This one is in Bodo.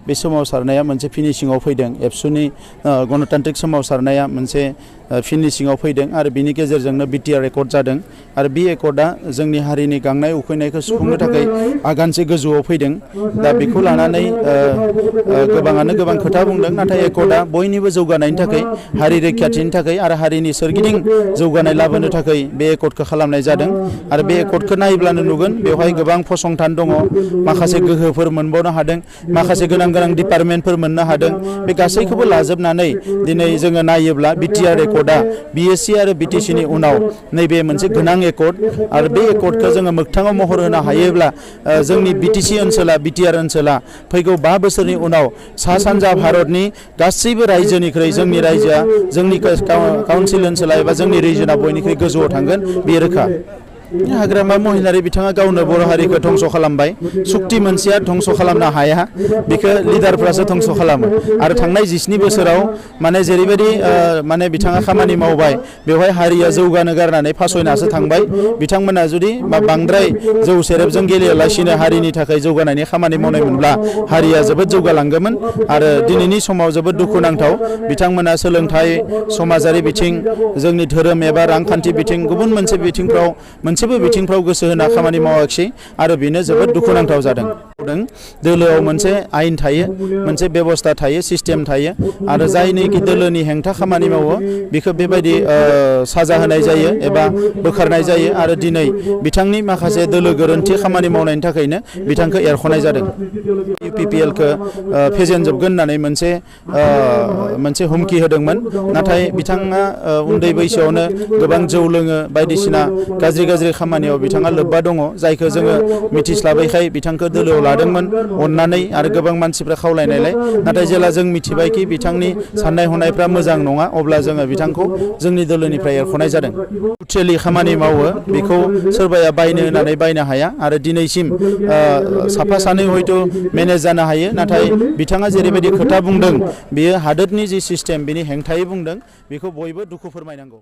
बे सोमावसारनाया मोनसे फिनिशिंआव फैदों एबसुनि गणतान्त्रिक सोमावसारनाया मोनसे फिनिशिंआव फैदों आरो बिनि गेजेरजोंनो बिटिआर एकर्ड जादों आरो बे एकर्डआ जोंनि हारिनि गांनाय उखैनायखौ सुफुंनो थाखाय आगानसे गोजौआव फैदों दा बेखौ लानानै गोबाङानो गोबां खोथा बुंदों नाथाय एकर्डआ बयनिबो जौगानायनि थाखाय हारि रैखाथिनि थाखाय आरो हारिनि सोरगिदिं जौगानाय लाबोनो थाखाय बे एकर्डखौ खालामनाय जादों आरो बे एकर्डखौ नायोब्लानो नुगोन बेवहाय गोबां फसंथान दङ माखासे गोहोफोर मोनबावनो हादों माखासे गोनां गोनां डिपार्टमेन्टफोर मोननो हादों बे गासैखौबो लाजोबनानै दिनै जोङो नायोब्ला बिटिआर एकर्डआ बिएससि आरो बिटिसिनि उनाव नैबे मोनसे गोनां एकर्ड आरो बे एकर्डखौ जोङो मोगथाङाव महर होनो हायोब्ला जोंनि बिटिसि ओनसोला बिटिआर ओनसोला फैगौ 5 बोसोरनि उनाव सा सानजा भारतनि गासैबो रायजोनिख्रुइ जोंनि रायजोआ जोंनि काउन्सिल ओनसोला एबा जोंनि रिजनआ बयनिख्रुइ गोजौआव थांगोन बे रोखा हाग्रामा महिलारि बिथाङा गावनो बर' हारिखौ धंस खालामबाय सुक्ति मोनसेया धंस खालामनो हाया बेखौ लिडारफ्रासो धंस खालामो आरो थांनाय 17 बोसोराव माने जेरैबायदि माने बिथाङा खामानि मावबाय बेवहाय हारिया जौगानो गारनानै फासयनासो थांबाय बिथांमोना जुदि बांद्राय जौ सेरेबजों गेलेयालासिनो हारिनि थाखाय जौगानायनि खामानि मावनायमोनब्ला हारिया जोबोद जौगालांगोमोन आरो दिनैनि समाव जोबोद दुखुनांथाव बिथांमोना सोलोंथाइ समाजारि बिथिं जोंनि धोरोम एबा रांखान्थि बिथिं गुबुन मोनसे बिथिंफ्राव मोनसेबो बिथिंफ्राव गोसो होना खामानि मावाखिसै आरो बेनो जोबोद दुखुनांथाव जादों दोलोआव मोनसे आयेन थायो मोनसे बेबस्था थायो सिस्टेम थायो आरो जायनोखि दोलोनि हेंथा खामानि मावो बेखौ बेबायदि साजा होनाय जायो एबा बोखारनाय जायो आरो दिनै बिथांनि माखासे दोलो गोरोन्थि खामानि मावनायनि थाखायनो बिथांखौ एरख'नाय जादों UPPLखौ फेजेनजोबगोन होननानै मोनसे हुमखि होदोंमोन नाथाय बिथाङा उन्दै बैसोआवनो गोबां जौ लोङो बायदिसिना गाज्रि खामानियाव बिथाङा लोब्बा दङ जायखौ जोङो मिथिस्लाबैखाय बिथांखौ दोलोआव लादोंमोन अननानै आरो गोबां मानसिफ्रा खावलायनायलाय नाथाय जेला जों मिथिबायखि बिथांनि साननाय हनायफ्रा मोजां नङा अब्ला जोङो बिथांखौ जोंनि दोलोनिफ्राय एरख'नाय जादों उथ्रेलि खामानि मावो बेखौ सोरबाया बायनो होननानै बायनो हाया आरो दिनैसिम साफा सानै हयथ' मेनेज जानो हायो नाथाय बिथाङा जेरैबायदि खोथा बुंदों बेयो हादोरनि जि सिस्टेम बेनि हेंथायै बुंदों बेखौ बयबो दुखु फोरमायनांगौ।